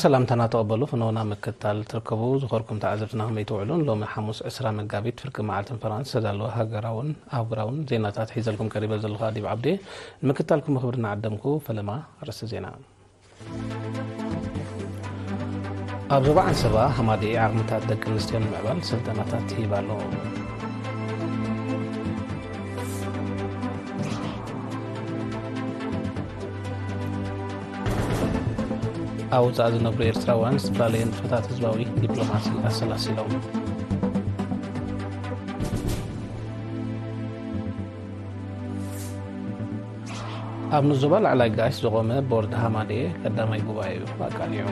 ሰላምታና ተቐበሉ። ፍኖና ምክታል ትርከቡ ዝኸርኩም ተዓዘብትና ከመይ ትውዕሉን? ሎሚ ሓሙስ ዕስራ መጋቢት ፍርቂ መዓልትን ፈራንስ ዝተዳለወ ሃገራውን ኣህጉራውን ዜናታት ሒዘልኩም ቀሪበ ዘለኹ ኣዲብ ዓብዴ። ንምክታልኩም ብኽብሪ እናዓደምኩ ፈለማ ኣርእስቲ ዜና። ኣብ ዞባ ዓንሰባ ሃማዴ ዓቕምታት ደቂ ኣንስትዮ ንምዕባል ስልጠናታት ይህብ ኣሎ። ኣብ ወጻኢ ዝነብሩ ኤርትራውያን ዝተፈላለየ ንጥፈታት ህዝባዊ ዲፕሎማሲ ኣሰላሲሎም። ኣብ ንዞባ ላዕላይ ጋሽ ዝቖመ ቦርድ ሃማዴ ቀዳማይ ጉባኤኡ ኣቃሊዑ።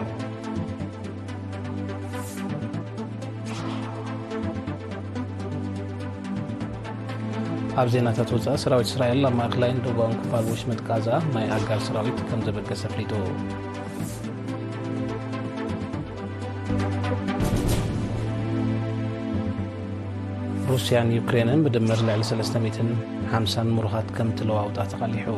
ኣብ ዜናታት ወጻኢ፣ ሰራዊት እስራኤል ኣብ ማእከላይን ደቡባውን ክፋል ወሽመጥ ጋዛ ናይ ኣጋር ሰራዊት ከም ዘበገሰ ኣፍሊጡ። ሩስያን ዩክሬንን ብድምር ልዕሊ ሰለስተ ሚእትን ሓምሳን ምሩኻት ከም ትለዋውጣ ተቓሊሑ።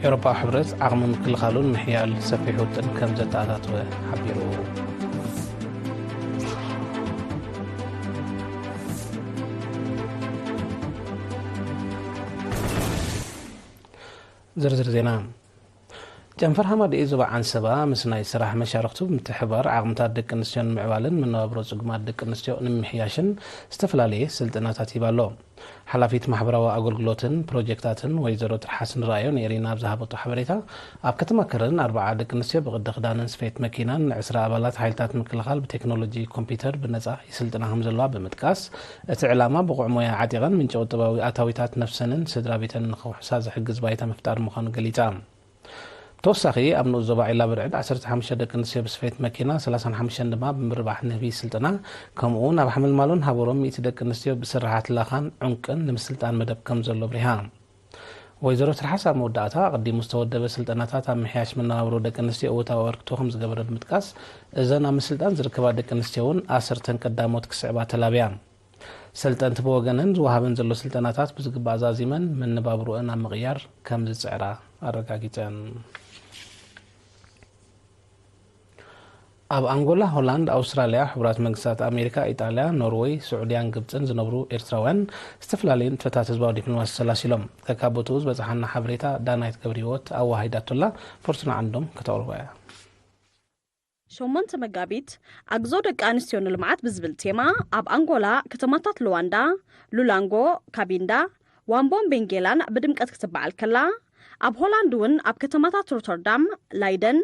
ኤውሮፓዊ ሕብረት ዓቕሚ ምክልኻሉን ምሕያል ሰፊሕ ውጥን ከም ዘተኣታተወ ሓቢሩ። ዝርዝር ዜና። ጨንፈር ሃማደኤ ዞባ ዓንሰባ ምስ ናይ ስራሕ መሻርኽቱ ብምትሕብባር ዓቕምታት ደቂ ኣንስትዮ ንምዕባልን መነባብሮ ጽጉማት ደቂ ኣንስትዮ ንምምሕያሽን ዝተፈላለየ ስልጠናታት ሂባ ኣሎ። ሓላፊት ማሕበራዊ ኣገልግሎትን ፕሮጀክታትን ወይዘሮ ትርሓስ ንርኣዮ ንኤሪና ኣብ ዝሃበቶ ሓበሬታ፣ ኣብ ከተማ ከረን ኣርብዓ ደቂ ኣንስትዮ ብቕዲ ክዳንን ስፌት መኪናን ንዕስራ ኣባላት ሓይልታት ምክልኻል ብቴክኖሎጂ ኮምፒውተር ብነጻ ይስልጥና ከም ዘለዋ ብምጥቃስ፣ እቲ ዕላማ ብቑዕ ሞያ ዓጢቐን ምንጪ ቁጠባዊ ኣታዊታት ነፍሰንን ስድራ ቤተን ንኽውሕሳ ዝሕግዝ ባይታ ምፍጣር ምዃኑ ገሊጻ። ብተወሳኺ ኣብ ንኡስ ዞባ ዒላ ብርዕድ ዓሰርተ ሓሙሽተ ደቂ ኣንስትዮ ብስፌት መኪና፣ ሰላሳን ሓሙሽተን ድማ ብምርባሕ ንህቢ ይስልጥና፣ ከምኡ እውን ኣብ ሓመልማሎን ሃቦሮም ሚእቲ ደቂ ኣንስትዮ ብስርሓት ላኻን ዑንቅን ንምስልጣን መደብ ከም ዘሎ ኣብሪሃ። ወይዘሮ ትርሓስ ኣብ መወዳእታ፣ ኣቐዲሙ ዝተወደበ ስልጠናታት ኣብ ምሕያሽ መነባብሮ ደቂ ኣንስትዮ እወታዊ ኣበርክቶ ከም ዝገበረ ብምጥቃስ፣ እዘን ኣብ ምስልጣን ዝርከባ ደቂ ኣንስትዮ እውን ኣሰርተን ቀዳሞት ክስዕባ ተላብያ። ሰልጠንቲ ብወገነን ዝወሃበን ዘሎ ስልጠናታት ብዝግባእ ዛዚመን መነባብሮአን ኣብ ምቕያር ከም ዝጽዕራ ኣረጋጊጸን። ኣብ ኣንጎላ፣ ሆላንድ፣ ኣውስትራልያ፣ ሕቡራት መንግስታት ኣሜሪካ፣ ኢጣልያ፣ ኖርወይ፣ ስዑድያን ግብጽን ዝነብሩ ኤርትራውያን ዝተፈላለዩ ንጥፈታት ህዝባዊ ዲፕሎማሲ ሰላሲሎም። ከካብ ቦትኡ ዝበጽሓና ሓበሬታ ዳናይት ገብረህይወት ኣወሃሂዳቶላ፣ ፎርቱና ዓንዶም ከተቕርቦ እያ። ሸሞንተ መጋቢት ኣግዞ ደቂ ኣንስትዮ ንልምዓት ብዝብል ቴማ ኣብ ኣንጎላ ከተማታት ሉዋንዳ፣ ሉላንጎ፣ ካቢንዳ፣ ዋምቦን ቤንጌላን ብድምቀት ክትበዓል ከላ፣ ኣብ ሆላንድ እውን ኣብ ከተማታት ሮተርዳም፣ ላይደን፣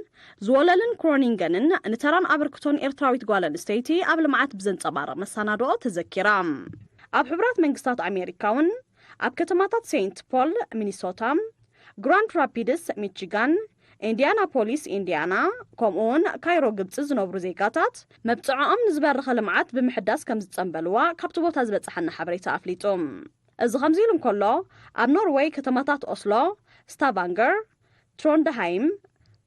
ዝወለልን ክሮኒንገንን ንተራን ኣበርክቶን ኤርትራዊት ጓል ኣንስተይቲ ኣብ ልምዓት ብዘንጸባርቕ መሰናድኦ ተዘኪራ። ኣብ ሕቡራት መንግስታት ኣሜሪካ እውን ኣብ ከተማታት ሴንት ፖል ሚኒሶታ፣ ግራንድ ራፒድስ ሚቺጋን፣ ኢንዲያናፖሊስ ኢንዲያና፣ ከምኡውን ካይሮ ግብጺ ዝነብሩ ዜጋታት መብጽዓኦም ንዝበረኸ ልምዓት ብምሕዳስ ከም ዝጸንበልዋ ካብቲ ቦታ ዝበጽሓና ሓበሬታ ኣፍሊጡ። እዚ ከምዚ ኢሉ እንከሎ፣ ኣብ ኖርወይ ከተማታት ኦስሎ፣ ስታቫንገር፣ ትሮንድሃይም፣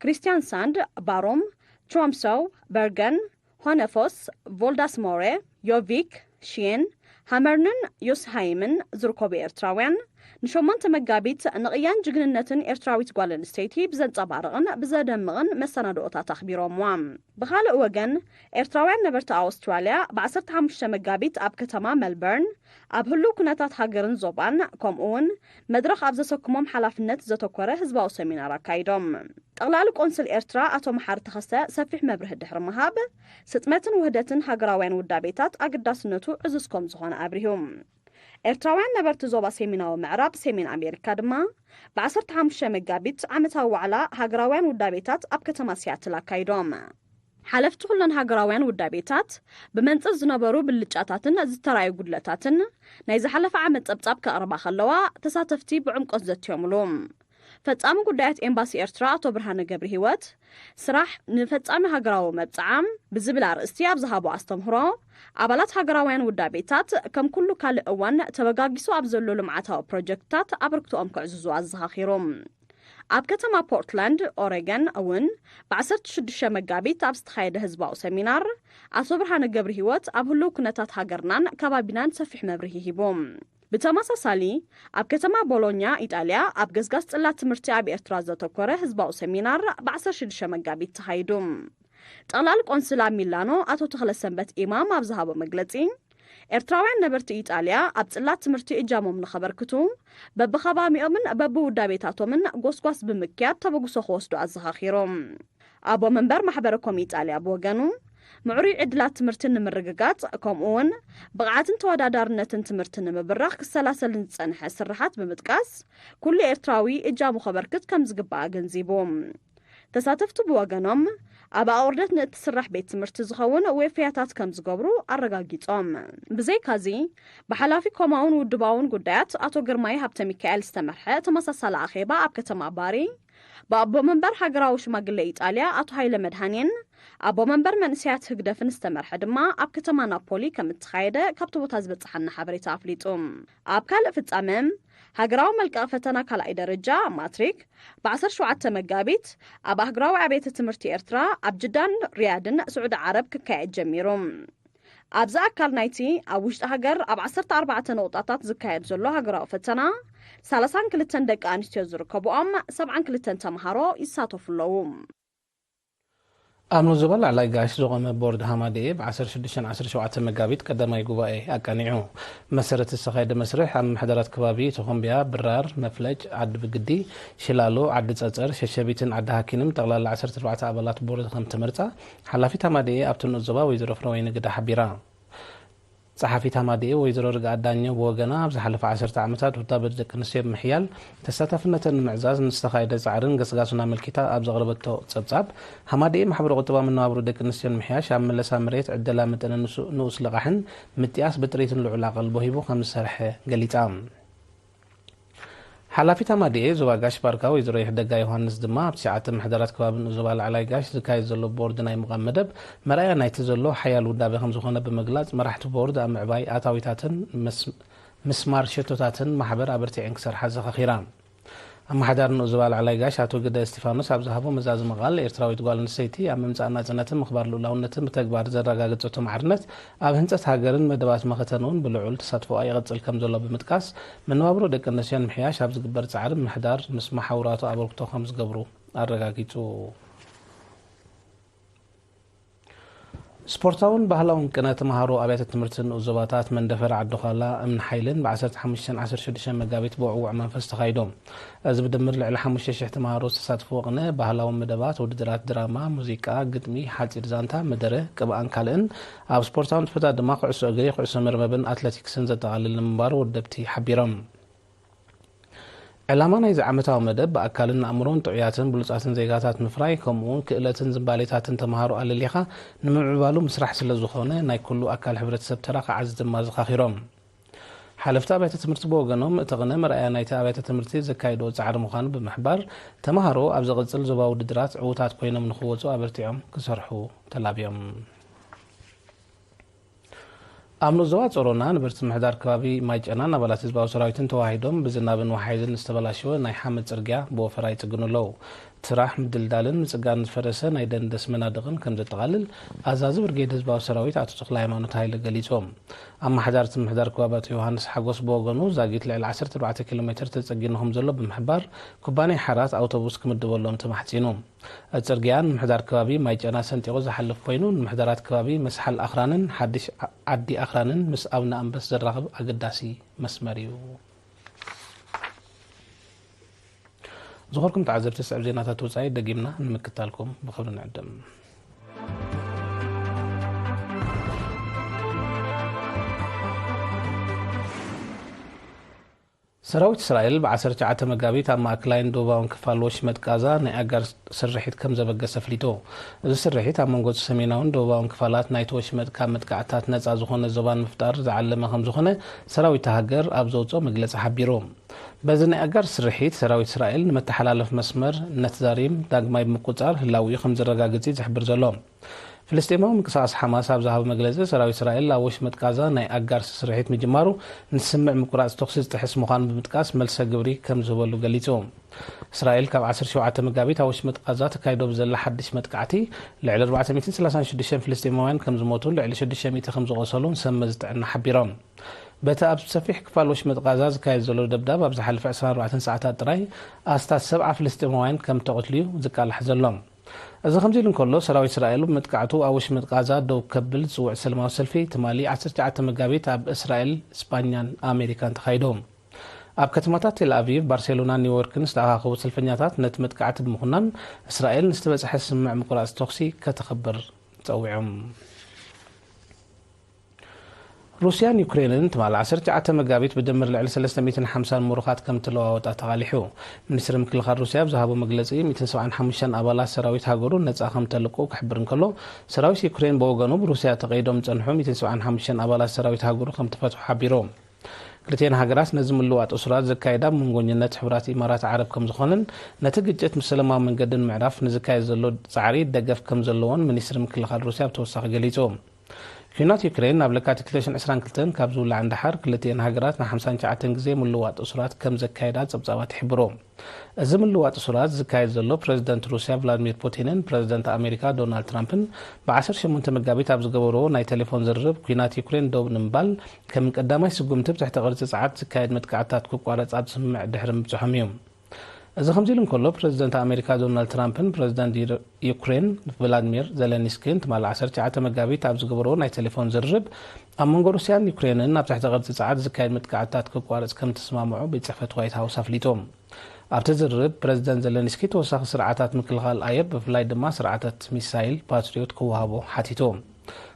ክሪስቲያንሳንድ፣ ባሩም፣ ትሮምሶው፣ በርገን፣ ሆነፎስ፣ ቮልዳስሞሬ፣ ዮቪክ፣ ሽየን፣ ሃመርንን ዮስሃይምን ዝርከቡ ኤርትራውያን ንሸሞንተ መጋቢት ንቕያን ጅግንነትን ኤርትራዊት ጓል ኣንስተይቲ ብዘንጸባርቕን ብዘደምቕን መሰናድኦታት ኣኽቢሮምዋ። ብኻልእ ወገን፣ ኤርትራውያን ነበርቲ ኣውስትራልያ ብ ዓሰርተ ሓሙሽተ መጋቢት ኣብ ከተማ መልበርን ኣብ ህሉው ኩነታት ሃገርን ዞባን ከምኡውን መድረኽ ኣብ ዘሰክሞም ሓላፍነት ዘተኮረ ህዝባዊ ሰሚናር ኣካይዶም። ጠቕላሊ ቆንስል ኤርትራ ኣቶ መሓሪ ተኸስተ ሰፊሕ መብርሂ ድሕሪ ምሃብ፣ ስጥመትን ውህደትን ሃገራውያን ውዳቤታት ኣገዳስነቱ ዕዙዝ ከም ዝኾነ ኣብሪሁ። ኤርትራውያን ነበርቲ ዞባ ሰሜናዊ ምዕራብ ሰሜን ኣሜሪካ ድማ ብ ዓሰርተ ሓሙሽተ መጋቢት ዓመታዊ ዋዕላ ሃገራውያን ውዳቤታት ኣብ ከተማ ሲያትል ኣካይዶም። ሓለፍቲ ኩለን ሃገራውያን ውዳቤታት ብመንጽር ዝነበሩ ብልጫታትን ዝተራእዩ ጉድለታትን ናይ ዝሓለፈ ዓመት ጸብጻብ ከቕርባ ከለዋ፣ ተሳተፍቲ ብዕምቆት ዘትዮምሉ። ፈጻሚ ጉዳያት ኤምባሲ ኤርትራ ኣቶ ብርሃነ ገብረሂወት፣ ስራሕ ንፈጻሚ ሃገራዊ መብጽዓ ብዝብል ኣርእስቲ ኣብ ዝሃቦ ኣስተምህሮ፣ ኣባላት ሃገራውያን ውዳቤታት ከም ኩሉ ካልእ እዋን ተበጋጊሱ ኣብ ዘሎ ልምዓታዊ ፕሮጀክትታት ኣበርክቶኦም ከዕዝዙ ኣዘኻኺሩ። ኣብ ከተማ ፖርትላንድ ኦሬገን እውን ብ ዓሰርተ ሽዱሽተ መጋቢት ኣብ ዝተኻየደ ህዝባዊ ሰሚናር ኣቶ ብርሃነ ገብረሂወት ኣብ ህሉው ኩነታት ሃገርናን ከባቢናን ሰፊሕ መብርሂ ሂቡ። ብተመሳሳሊ፣ ኣብ ከተማ ቦሎኛ፣ ኢጣልያ፣ ኣብ ገስጋስ ጽላት ትምህርቲ ኣብ ኤርትራ ዘተኮረ ህዝባዊ ሰሚናር ብ ዓሰርተ ሽዱሽተ መጋቢት ተኻይዱ። ጠቕላል ቆንስል ኣብ ሚላኖ ኣቶ ተኽለሰንበት ኢማም ኣብ ዝሃቦ መግለጺ፣ ኤርትራውያን ነበርቲ ኢጣልያ ኣብ ጽላት ትምህርቲ እጃሞም ንኸበርክቱ በብኸባቢኦምን በብውዳቤታቶምን ጎስጓስ ብምክያድ ተበግሶ ክወስዱ ኣዘኻኺሮም። ኣቦ መንበር ማሕበረ ኮም ኢጣልያ ብወገኑ፣ ምዕሩይ ዕድላት ትምህርቲ ንምርግጋጽ፣ ከምኡ እውን ብቕዓትን ተወዳዳርነትን ትምህርቲ ንምብራኽ ክሰላሰልን ዝጸንሐ ስርሓት ብምጥቃስ፣ ኩሉ ኤርትራዊ እጃሙ ከበርክት ከም ዝግባእ ኣገንዚቡ። ተሳተፍቲ ብወገኖም፣ ኣብ ኣቑርደት ንእትስራሕ ቤት ትምህርቲ ዝኸውን ወፍያታት ከም ዝገብሩ ኣረጋጊጾም። ብዘይካዚ፣ ብሓላፊ ኮማውን ውድባውን ጉዳያት ኣቶ ግርማይ ሃብተ ሚካኤል ዝተመርሐ ተመሳሳሊ ኣኼባ ኣብ ከተማ ባሪ፣ ብኣቦ መንበር ሃገራዊ ሽማግለ ኢጣልያ ኣቶ ሃይለ መድሃኔን ኣቦ መንበር መንእሰያት ህግደፍን ዝተመርሐ ድማ ኣብ ከተማ ናፖሊ ከም እተኻየደ ካብቲ ቦታ ዝበጽሓና ሓበሬታ ኣፍሊጡ። ኣብ ካልእ ፍጻመ፣ ሃገራዊ መልቀቕ ፈተና ካልኣይ ደረጃ ማትሪክ ብ ዓሰርተ ሸውዓተ መጋቢት ኣብ ኣህጉራዊ ኣብያተ ትምህርቲ ኤርትራ ኣብ ጅዳን ሪያድን ስዑዲ ዓረብ ክካየድ ጀሚሩ። ኣብዚ ኣካል ናይቲ ኣብ ውሽጢ ሃገር ኣብ ዓሰርተ ኣርባዕተ ነቑጣታት ዝካየድ ዘሎ ሃገራዊ ፈተና፣ ሰላሳን ክልተን ደቂ ኣንስትዮ ዝርከብኦም ሰብዓን ክልተን ተምሃሮ ይሳተፉ ኣለዉ። ኣብ ዞባ ላዕላይ ጋሽ ዝቖመ ቦርድ ሃማደኤ ብ ዓሰርተ ሽዱሽተን ዓሰርተ ሸውዓተን መጋቢት ቀዳማይ ጉባኤ ኣቃኒዑ። መሰረት ዝተኻየደ መስርሕ ኣብ ምምሕዳራት ከባቢ ተኾምቢያ፣ ብራር፣ መፍለጭ፣ ዓዲ ብግዲ፣ ሽላሎ፣ ዓዲ ጸጸር፣ ሸሸቢትን ዓዲ ሃኪንን ጠቕላላ ዓሰርተ ኣርባዕተ ኣባላት ቦርድ ከም ተመርጻ ሓላፊት ሃማደኤ ኣብቲ ንኡስ ዞባ ወይዘሮ ፍረወይኒ ግደ ሓቢራ። ጸሓፊት ሃማደኤ ወይዘሮ ርግኣት ዳኘው ብወገና፣ ኣብ ዝሓለፈ ዓሰርተ ዓመታት ውዳበ ደቂ ኣንስትዮ ብምሕያል ተሳታፍነተን ንምዕዛዝ ንዝተኻየደ ጻዕርን ገስጋሱን ኣመልኪታ ኣብ ዘቕረበቶ ጸብጻብ፣ ሃማደኤ ማሕበረ ቁጠባዊ መነባብሮ ደቂ ኣንስትዮ ንምሕያሽ ኣብ ምለሳ መሬት፣ ዕደላ መጠነ ንሱ-፣ ንኡስ ልቓሕን ምጥያስ ብጥሪትን ልዑል ኣቓልቦ ሂቡ ከም ዝሰርሐ ገሊጻ። ሓላፊት ሃማደኤ ዞባ ጋሽ ባርካ ወይዘሮ ይሕደጋ ዮሃንስ ድማ፣ ኣብ ትሽዓተ ምሕደራት ከባቢ ንኡስ ዞባ ላዕላይ ጋሽ ዝካየድ ዘሎ ቦርድ ናይ ምቓም መደብ መርኣያ ናይቲ ዘሎ ሓያል ውዳበ ከም ዝኾነ ብምግላጽ፣ መራሕቲ ቦርድ ኣብ ምዕባይ ኣታዊታትን ምስ-፣ ምስማር ሸቶታትን ማሕበር ኣበርቲዐን ክሰርሓ ኣዘኻኺራ። ኣመሓዳሪ ንኡስ ዞባ ላዕላይ ጋሽ ኣቶ ግደ እስቲፋኖስ ኣብ ዝሃቦ መዛዘሚ ቃል፣ ኤርትራዊት ጓል ኣንስተይቲ ኣብ ምምጻእ ናጽነትን ምኽባር ልኡላውነትን ብተግባር ዘረጋገጸቶ ማዕርነት፣ ኣብ ህንጸት ሃገርን መደባት መኸተን እውን ብልዑል ተሳትፎኣ ይቕጽል ከም ዘሎ ብምጥቃስ፣ መነባብሮ ደቂ ኣንስትዮ ንምሕያሽ ኣብ ዝግበር ጻዕሪ ምምሕዳር ምስ መሓውራቱ ኣበርክቶ ከም ዝገብሩ ኣረጋጊጹ። ስፖርታውን ባህላውን ቅነ ተምሃሮ ኣብያተ ትምህርቲ ንኡስ ዞባታት መንደፈራ፣ ዓዲ ዃላ፣ እምኒ ሓይልን ብ ዓሰርተ ሓሙሽተን ዓሰርተ ሽዱሽተን መጋቢት ብውዕዉዕ መንፈስ ተኻይዶም። እዚ ብድምር ልዕሊ ሓሙሽተ ሽሕ ተምሃሮ ዝተሳትፍዎ ቅነ፣ ባህላዊ መደባት፣ ውድድራት ድራማ፣ ሙዚቃ፣ ግጥሚ፣ ሓጺር ዛንታ፣ መደረ፣ ቅብኣን ካልእን፣ ኣብ ስፖርታዊ ንጥፈታት ድማ ኩዕሶ እግሪ፣ ኩዕሶ መርበብን ኣትለቲክስን ዘጠቓልል ንምንባሩ ወደብቲ ሓቢሮም። ዕላማ ናይዚ ዓመታዊ መደብ ብኣካልን ኣእምሮን ጥዑያትን ብሉጻትን ዜጋታት ምፍራይ፣ ከምኡ እውን ክእለትን ዝንባሌታትን ተምሃሮ ኣለሊኻ ንምምዕባሉ ምስራሕ ስለ ዝኾነ፣ ናይ ኩሉ ኣካል ሕብረተሰብ ተራ ክዓዝ ድማ ዘኻኺሮም። ሓለፍቲ ኣብያተ ትምህርቲ ብወገኖም፣ እቲ ቅነ መርኣያ ናይቲ ኣብያተ ትምህርቲ ዘካይድኦ ጻዕሪ ምዃኑ ብምሕባር፣ ተምሃሮ ኣብ ዝቕጽል ዞባዊ ውድድራት ዕዉታት ኮይኖም ንኽወጹ ኣበርቲዖም ክሰርሑ ተላብዮም። ኣብ ንኡስ ዞባ ጾሮና ነበርቲ ምምሕዳር ከባቢ ማይ ጨናን ኣባላት ህዝባዊ ሰራዊትን ተዋሂዶም ብዝናብን ወሓይዝን ዝተበላሸወ ናይ ሓመድ ጽርግያ ብወፈራ ይጽግኑ ኣለዉ። ስራሕ ምድልዳልን ምጽጋን ዝፈረሰ ናይ ደንደስ መናድቕን ከም ዘጠቓልል ኣዛዚ ብርጌድ ህዝባዊ ሰራዊት ኣቶ ተኽለ ሃይማኖት ሃይለ ገሊጾም። ኣመሓዳሪ እቲ ምምሕዳር ከባቢ ኣቶ ዮሃንስ ሓጎስ ብወገኑ፣ ዛጊት ልዕሊ ዓሰርተ ኣርባዕተ ኪሎ ሜትር ተጸጊኑ ከም ዘሎ ብምሕባር፣ ኩባንያ ሓራት ኣውቶቡስ ክምድበሎም ተማሕጺኑ። እቲ ጽርግያ ንምምሕዳር ከባቢ ማይ ጨና ሰንጢቑ ዝሓልፍ ኮይኑ፣ ንምምሕዳራት ከባቢ መስሓል ኣኽራንን ሓድሽ ዓ-፣ ዓዲ ኣኽራንን ምስ ኣቡነ ኣንበስ ዘራኽብ ኣገዳሲ መስመር እዩ። ዝኸበርኩም ተዓዘብቲ፣ ስዕብ ዜናታት ወጻኢ ደጊምና ንምክታልኩም ብኽብሪ ንዕድም። ሰራዊት እስራኤል ብ ዓሰርተ ትሽዓተ መጋቢት ኣብ ማእከላይን ደቡባውን ክፋል ወሽመጥ ቃዛ ናይ ኣጋር ስርሒት ከም ዘበገሰ ኣፍሊጡ። እዚ ስርሒት ኣብ መንጎ እቲ ሰሜናውን ደቡባውን ክፋላት ናይቲ ወሽመጥ ካብ መጥቃዕትታት ነጻ ዝኾነ ዞባ ንምፍጣር ዝዓለመ ከም ዝኾነ ሰራዊት እታ ሃገር ኣብ ዘውጽኦ መግለጺ ሓቢሩ። በዚ ናይ ኣጋር ስርሒት፣ ሰራዊት እስራኤል ንመተሓላለፊ መስመር ነትዛሪም ዳግማይ ብምቁጽጻር ህላዌኡ ከም ዘረጋግጽ እዩ ዝሕብር ዘሎ። ፍልስጤማዊ ምንቅስቓስ ሓማስ ኣብ ዝሃቦ መግለጺ፣ ሰራዊት እስራኤል ኣብ ወሽመጥ ቃዛ ናይ ኣጋር ስርሒት ምጅማሩ ንስምምዕ ምቁራጽ ተኹሲ ዝጥሕስ ምዃኑ ብምጥቃስ፣ መልሰ ግብሪ ከም ዝህበሉ ገሊጹ። እስራኤል ካብ ዓሰርተ ሸውዓተ መጋቢት ኣብ ወሽመጥ ቃዛ ተካይዶ ብዘላ ሓድሽ መጥቃዕቲ፣ ልዕሊ ኣርባዕተ ሚእትን ሰላሳን ሽዱሽተን ፍልስጤማውያን ከም ዝሞቱን ልዕሊ ሽዱሽተ ሚእቲ ከም ዝቖሰሉን ሰብ መዚ ጥዕና ሓቢሮም። በቲ ኣብ ሰፊሕ ክፋል ወሽመጥ ቃዛ ዝካየድ ዘሎ ደብዳብ፣ ኣብ ዝሓለፈ ዕስራን ኣርባዕተን ሰዓታት ጥራይ ኣስታት ሰብዓ ፍልስጤማውያን ከም ተቐትሉ እዩ ዝቃላሕ ዘሎ። እዚ ከምዚ ኢሉ እንከሎ፣ ሰራዊት እስራኤል መጥቃዕቱ ኣብ ወሽመጥ ቃዛ ደው ከብል ዝጽውዕ ሰላማዊ ሰልፊ ትማሊ ዓሰርተ ትሽዓተ መጋቢት ኣብ እስራኤል፣ ስጳኛን ኣሜሪካን ተኻይዱ። ኣብ ከተማታት ቴል ኣቪቭ፣ ባርሴሎናን ኒውዮርክን ዝተኣኻኸቡ ሰልፈኛታት፣ ነቲ መጥቃዕቲ ብምኹናን፣ እስራኤል ንዝተበጽሐ ስምምዕ ምቁራጽ ተኹሲ ከተኽብር ጸዊዖም። ሩስያን ዩክሬንን ትማሊ ዓሰርተ ትሽዓተ መጋቢት ብድምር ልዕሊ ሰለስተ ሚእትን ሓምሳን ምሩኻት ከም ተለዋወጣ ተቓሊሑ። ሚኒስትሪ ምክልኻል ሩስያ ኣብ ዝሃቦ መግለጺ፣ ሚእትን ሰብዓን ሓሙሽተን ኣባላት ሰራዊት ሃገሩ ነጻ ከም ተለቅቑ ክሕብር እንከሎ፣ ሰራዊት ዩክሬን ብወገኑ ብሩስያ ተቐይዶም ዝጸንሑ ሚእትን ሰብዓን ሓሙሽተን ኣባላት ሰራዊት ሃገሩ ከም ተፈትሑ ሓቢሩ። ክልቲኤን ሃገራት ነዚ ምልዋጥ እሱራት ዘካየዳ ብመንጎኝነት ሕቡራት ኢማራት ዓረብ ከም ዝኾነን፣ ነቲ ግጭት ብሰላማዊ መንገዲ ንምዕራፍ ንዝካየድ ዘሎ ጻዕሪ ደገፍ ከም ዘለዎን ሚኒስትሪ ምክልኻል ሩስያ ብተወሳኺ ገሊጹ። ኲናት ዩክሬን ናብ ለካቲት ክልተ ሽሕን ዕስራን ክልተን ካብ ዝውላዕ ንደሓር፣ ክልቲኤን ሃገራት ንሓምሳን ትሽዓተን ግዜ ምልዋጥ እሱራት ከም ዘካየዳ ጸብጻባት ይሕብሩ። እዚ ምልዋጥ እሱራት ዝካየድ ዘሎ፣ ፕረዚደንት ሩስያ ቭላድሚር ፑቲንን ፕረዚደንት ኣሜሪካ ዶናልድ ትራምፕን ብዓሰርተ ሸሞንተ መጋቢት ኣብ ዝገበርዎ ናይ ቴሌፎን ዝርርብ፣ ኲናት ዩክሬን ደው ንምባል ከም ቀዳማይ ስጉምቲ ብትሕቲ ቅርጺ ጸዓት ዝካየድ መጥቃዕትታት ክቋረጽ ኣብ ስምምዕ ድሕሪ ምብጽሖም እዩ። እዚ ከምዚ ኢሉ እንከሎ፣ ፕረዚደንት ኣሜሪካ ዶናልድ ትራምፕን ፕረዚደንት ዩር-፣ ዩክሬን ቭላድሚር ዜሌንስኪን ትማሊ ዓሰርተ ትሽዓተ መጋቢት ኣብ ዝገበርዎ ናይ ቴሌፎን ዝርርብ፣ ኣብ መንጎ ሩስያን ዩክሬንን ኣብ ትሕቲ ቅርጺ ጸዓት ዝካየድ መጥቃዕትታት ክቋረጽ ከም ዝተስማምዑ ቤት ጽሕፈት ዋይት ሃውስ ኣፍሊጡ። ኣብቲ ዝርርብ፣ ፕረዚደንት ዜሌንስኪ ተወሳኺ ስርዓታት ምክልኻል ኣየር፣ ብፍላይ ድማ ስርዓታት ሚሳይል ፓትሪዮት ክወሃቦ ሓቲቱ።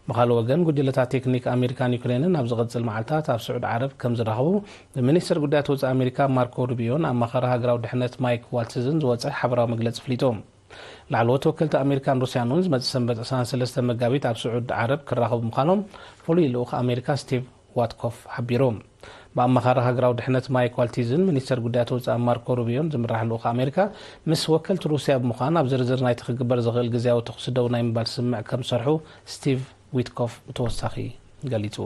ብኻልእ ወገን፣ ጉጅለታት ቴክኒክ ኣሜሪካን ዩክሬንን ኣብ ዝቕጽል መዓልታት ኣብ ስዑድ ዓረብ ከም ዝራኸቡ፣ ብሚኒስትር ጉዳያት ወጻኢ ኣሜሪካ ማርኮ ሩቢዮን ኣማኻሪ ሃገራዊ ድሕነት ማይክ ዋልትዝን ዝወጸ ሓበራዊ መግለጺ ኣፍሊጡ። ላዕለዎት ተወከልቲ ኣሜሪካን ሩስያን እውን ዝመጽእ ሰንበት ዕስራን ሰለስተን መጋቢት ኣብ ስዑድ ዓረብ ክራኸቡ ምዃኖም ፍሉይ ልኡኽ ኣሜሪካ ስቲቭ ዋትኮፍ ሓቢሩ። ብኣማኻሪ ሃገራዊ ድሕነት ማይክ ዋልቲዝን ሚኒስተር ጉዳያት ወጻኢ ማርኮ ሩቢዮን ዝምራሕ ልኡኽ ኣሜሪካ፣ ምስ ወከልቲ ሩስያ ብምዃን ኣብ ዝርዝር ናይቲ ክግበር ዝኽእል ግዝያዊ ተኹሲ ደው ናይ ምባል ስምምዕ ከም ዝሰርሑ ስቲቭ ዊትኮፍ ብተወሳኺ ገሊጹ።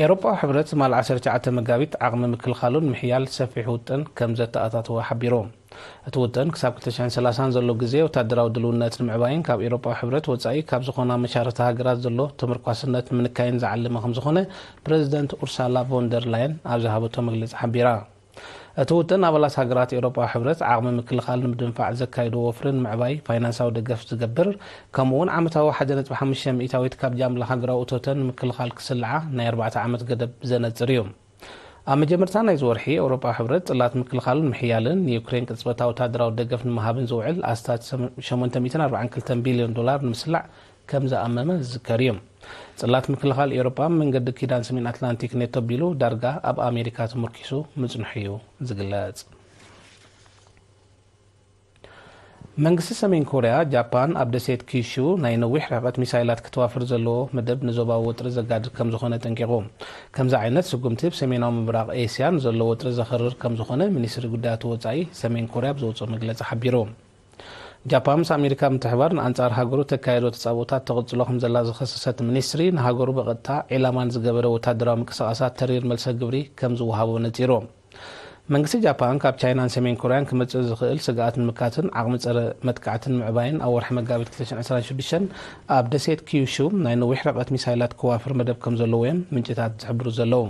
ኤውሮጳዊ ሕብረት ትማሊ ዓሰርተ ትሽዓተ መጋቢት ዓቕሚ ምክልኻሉን ምሕያል ሰፊሕ ውጥን ከም ዘተኣታተወ ሓቢሩ። እቲ ውጥን ክሳብ ክልተ ሽሕን ሰላሳን ዘሎ ግዜ ወታደራዊ ድልውነት ንምዕባይን ካብ ኤውሮጳዊ ሕብረት ወጻኢ ካብ ዝኾና መሻርኽቲ ሃገራት ዘሎ ተመርኳስነት ንምንካይን ዝዓለመ ከም ዝኾነ ፕረዚደንት ኡርሳላ ቮን ደር ላየን ኣብ ዝሃበቶ መግለጺ ሓቢራ። እቲ ውጥን ኣባላት ሃገራት ኤውሮጳዊ ሕብረት ዓቕሚ ምክልኻል ንምድንፋዕ ዘካይድዎ ወፍሪ ንምዕባይ ፋይናንሳዊ ደገፍ ዝገብር፣ ከምኡ እውን ዓመታዊ ሓደ ነጥቢ ሓሙሽተ ሚእታዊት ካብ ጃምላ ሃገራዊ እቶተን ንምክልኻል ክስልዓ ናይ ኣርባዕተ ዓመት ገደብ ዘነጽር እዩ። ኣብ መጀመርታ ናይዚ ወርሒ፣ ኤውሮጳዊ ሕብረት ጽላት ምክልኻልን ምሕያልን ንዩክሬን ቅጽበታዊ ወታደራዊ ደገፍ ንምሃብን ዝውዕል ኣስታት ሸሞንተ ሚእትን ኣርባዓን ክልተን ቢልዮን ዶላር ንምስላዕ ከም ዝኣመመ ዝዝከር እዩ። ጽላት ምክልኻል ኤውሮጳ መንገዲ ኪዳን ሰሜን ኣትላንቲክ ኔቶ ኣቢሉ ዳርጋ ኣብ ኣሜሪካ ተመርኪሱ ምጽንሑ እዩ ዝግለጽ። መንግስቲ ሰሜን ኮርያ፣ ጃፓን ኣብ ደሴት ኪሹ ናይ ነዊሕ ርሕቀት ሚሳይላት ክተዋፍር ዘለዎ መደብ ንዞባዊ ወጥሪ ዘጋድድ ከም ዝኾነ ጠንቂቑ። ከምዚ ዓይነት ስጉምቲ፣ ኣብ ሰሜናዊ ምብራቕ ኤስያ ንዘሎ ወጥሪ ዘኸርር ከም ዝኾነ ሚኒስትሪ ጉዳያት ወጻኢ ሰሜን ኮርያ ብዘውጽኦ መግለጺ ሓቢሩ። ጃፓን ምስ ኣሜሪካ ብምትሕባር ንኣንጻር ሃገሩ ተካየዶ ተጻብኦታት ተቕጽሎ ከም ዘላ ዝኸሰሰት ሚኒስትሪ፣ ንሃገሩ ብቐጥታ ዒላማን ዝገበረ ወታደራዊ ምንቅስቓሳት ተሪር መልሰ ግብሪ ከም ዝወሃቦ ነጺሩ። መንግስቲ ጃፓን ካብ ቻይናን ሰሜን ኮርያን ክመጽእ ዝኽእል ስግኣት ንምካትን ዓቕሚ ጸረ መጥቃዕትን ምዕባይን ኣብ ወርሒ መጋቢት ክልተ ሽሕን ዕስራን ሽዱሽተን ኣብ ደሴት ኪዩሹ ናይ ነዊሕ ርሕቀት ሚሳይላት ከዋፍር መደብ ከም ዘለዎ እዮም ምንጭታት ዝሕብሩ ዘለዉ።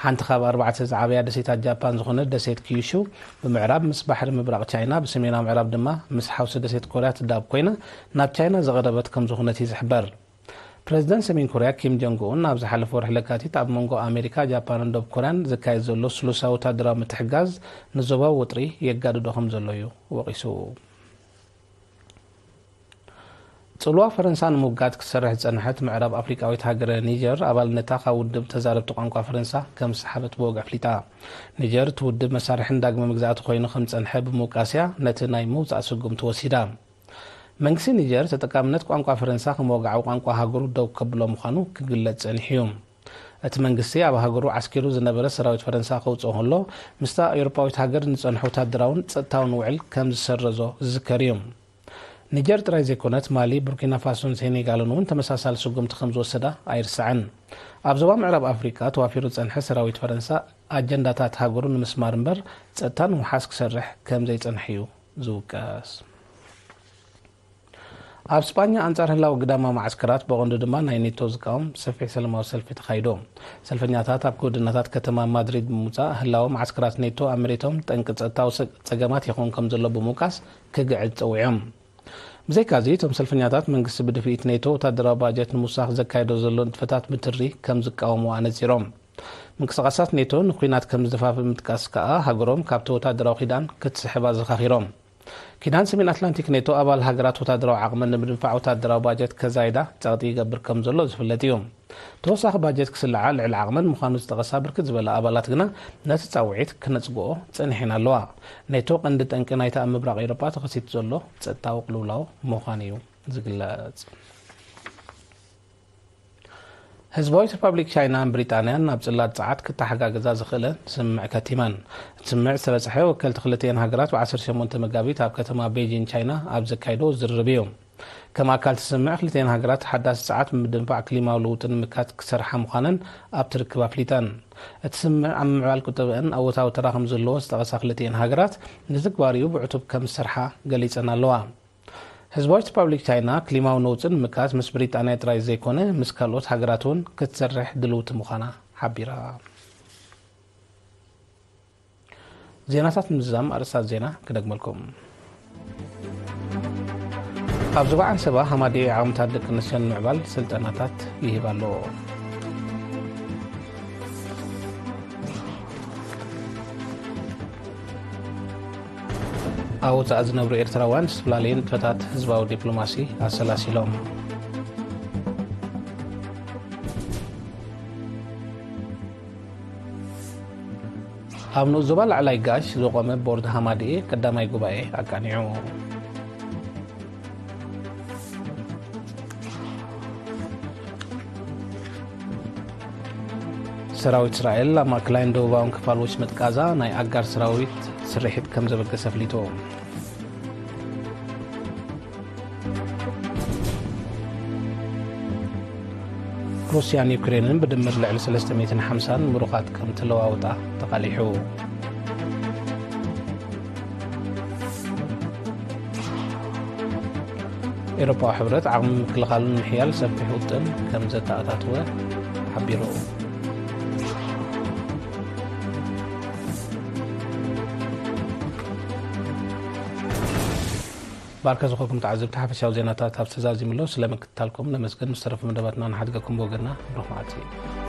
ሓንቲ ካብ ኣርባዕተ ዝዓበያ ደሴታት ጃፓን ዝኾነት ደሴት ኪዩሹ ብምዕራብ ምስ ባሕሪ ምብራቕ ቻይና፣ ብሰሜናዊ ምዕራብ ድማ ምስ ሓውሲ ደሴት ኮርያ ትዳብ ኮይና ናብ ቻይና ዝቐረበት ከም ዝኾነት እዩ ዝሕበር። ፕረዚደንት ሰሜን ኮርያ ኪም ጆንግ ኡን ኣብ ዝሓለፈ ወርሒ ለካቲት ኣብ መንጎ ኣሜሪካ፣ ጃፓንን ደቡብ ኮርያን ዝካየድ ዘሎ ስሉሳዊ ወታደራዊ ምትሕግጋዝ ንዞባዊ ወጥሪ የጋድዶ ከም ዘሎ እዩ ወቒሱ። ጽልዋ ፈረንሳ ንምውጋድ ክትሰርሕ ዝጸንሐት ምዕራብ ኣፍሪቃዊት ሃገረ ኒጀር ኣባልነታ ካብ ውድብ ተዛረብቲ ቋንቋ ፈረንሳ ከም ዝሰሓበት ብወግዒ ኣፍሊጣ። ኒጀር እቲ ውድብ መሳርሒ ንዳግመ መግዛእቲ ኮይኑ ከም ዝጸንሐ ብምውቃስያ ነቲ ናይ ምውጻእ ስጉምቲ ወሲዳ። መንግስቲ ኒጀር ተጠቃምነት ቋንቋ ፈረንሳ ከም ወግዓዊ ቋንቋ ሃገሩ ደው ከብሎ ምዃኑ ክግለጽ ጸኒሑ እዩ። እቲ መንግስቲ ኣብ ሃገሩ ዓስኪሩ ዝነበረ ሰራዊት ፈረንሳ ከውጽኦ ከሎ፣ ምስታ ኤውሮጳዊት ሃገር ንጸንሖ ወታደራውን ጸጥታውን ውዕል ከም ዝሰረዞ ዝዝከር እዩ። ኒጀር ጥራይ ዘይኮነት፣ ማሊ፣ ቡርኪና ፋሶን ሴኔጋልን እውን ተመሳሳሊ ስጉምቲ ከም ዝወሰዳ ኣይርሳዕን። ኣብ ዞባ ምዕራብ ኣፍሪቃ ተዋፊሩ ዝጸንሐ ሰራዊት ፈረንሳ፣ ኣጀንዳታት ሃገሩ ንምስማር እምበር ጸጥታ ንምውሓስ ክሰርሕ ከም ዘይጸንሐ እዩ ዝውቀስ። ኣብ ስጳኛ ኣንጻር ህላወ ግዳማዊ መዓስከራት ብቐንዱ ድማ ናይ ኔቶ ዝቃወም ሰፊሕ ሰላማዊ ሰልፊ ተኻይዱ። ሰልፈኛታት ኣብ ጎደናታት ከተማ ማድሪድ ብምውጻእ ህላወ መዓስከራት ኔቶ ኣብ መሬቶም ጠንቂ ጸጥታዊ ሰ- ጸገማት ይኸውን ከም ዘሎ ብምውቃስ ክግዕዝ ጸዊዖም። ብዘይካዚ እቶም ሰልፈኛታት መንግስቲ ብድፍኢት ኔቶ ወታደራዊ ባጀት ንምውሳኽ ዘካየዶ ዘሎ ንጥፈታት ብትሪ ከም ዝቃወሙ ኣነጺሮም። ምንቅስቃሳት ኔቶ ንኲናት ከም ዝደፋፍእ ምጥቃስ ከኣ ሃገሮም ካብቲ ወታደራዊ ኪዳን ክትስሕብ ኣዘኻኺሮም። ኪዳን ሰሜን ኣትላንቲክ ኔቶ ኣባል ሃገራት ወታደራዊ ዓቕመን ንምድንፋዕ ወታደራዊ ባጀት ከዛይዳ ጸቕጢ ይገብር ከም ዘሎ ዝፍለጥ እዩ። ተወሳኺ ባጀት ክስልዓ ልዕሊ ዓቕመን ምዃኑ ዝጠቐሳ ብርክት ዝበላ ኣባላት ግና ነቲ ጻውዒት ክነጽግኦ ጸኒሐን ኣለዋ። ኔቶ ቀንዲ ጠንቂ ናይቲ ኣብ ምብራቕ ኤውሮጳ ተኸሲቱ ዘሎ ጸጥታዊ ቅልውላው ምዃኑ እዩ ዝግለጽ። ህዝባዊት ሪፓብሊክ ቻይናን ብሪጣንያን ናብ ጽላት ጸዓት ክተሓጋገዛ ዝኽእለን ስምምዕ ከቲመን። እቲ ስምምዕ ዝተበጽሐ ወከልቲ ክልቲኤን ሃገራት ብ ዓሰርተ ሸሞንተ መጋቢት ኣብ ከተማ ቤጂን ቻይና ኣብ ዘካየዶ ዝርርብ እዩ። ከም ኣካል እቲ ስምምዕ ክልቲኤን ሃገራት ሓዳስ ጸዓት ብምድንፋዕ ክሊማዊ ለውጢ ንምካት ክሰርሓ ምዃነን ኣብቲ ርክብ ኣፍሊጠን። እቲ ስምምዕ ኣብ ምምዕባል ቁጠበአን ኣወታዊ ተራ ከም ዘለዎ ዝጠቐሳ ክልቲኤን ሃገራት ንትግባሪኡ ብዕቱብ ከም ዝሰርሓ ገሊጸን ኣለዋ። ህዝባዊት ሪፓብሊክ ቻይና ክሊማዊ ነውጺ ንምክያስ ምስ ብሪጣንያ ጥራይ ዘይኮነ ምስ ካልኦት ሃገራት እውን ክትሰርሕ ድልውቲ ምዃና ሓቢራ። ዜናታት ምዝዛም ኣርእስታት ዜና ክደግመልኩም። ኣብ ዞባ ዓንሰባ ሃማደኤ ዓቕምታት ደቂ ኣንስትዮ ንምዕባል ስልጠናታት ይህብ ኣሎ። ኣብ ወጻኢ ዝነብሩ ኤርትራውያን ዝተፈላለዩ ንጥፈታት ህዝባዊ ዲፕሎማሲ ኣሰላሲሎም። ኣብ ንኡስ ዞባ ላዕላይ ጋሽ ዝቖመ ቦርድ ሃማደኤ ቀዳማይ ጉባኤ ኣቃኒዑ። ሰራዊት እስራኤል ኣብ ማእከላይን ደቡባውን ክፋል ወሽመጥ ጋዛ ናይ ኣጋር ሰራዊት ስርሒት ከም ዘበገሰ ኣፍሊጡ። ሩስያን ዩክሬንን ብድምር ልዕሊ ሰለስተ ሚእትን ሓምሳን ምሩኻት ከም ተለዋውጣ ተቓሊሑ። ኤውሮጳዊ ሕብረት ዓቕሚ ምክልኻሉ ንምሕያል ሰፊሕ ውጥን ከም ዘተኣታተወ ሓቢሩ። ባርከ ዝኾንኩም ተዓዘብቲ ሓፈሻዊ ዜናታት ኣብ ተዛዚሙ ኣሎ። ስለ ምክትታልኩም ነመስግን። ምስ ተረፉ መደባትና ንሓድገኩም ብወገንና ብሩኽ መዓልቲ።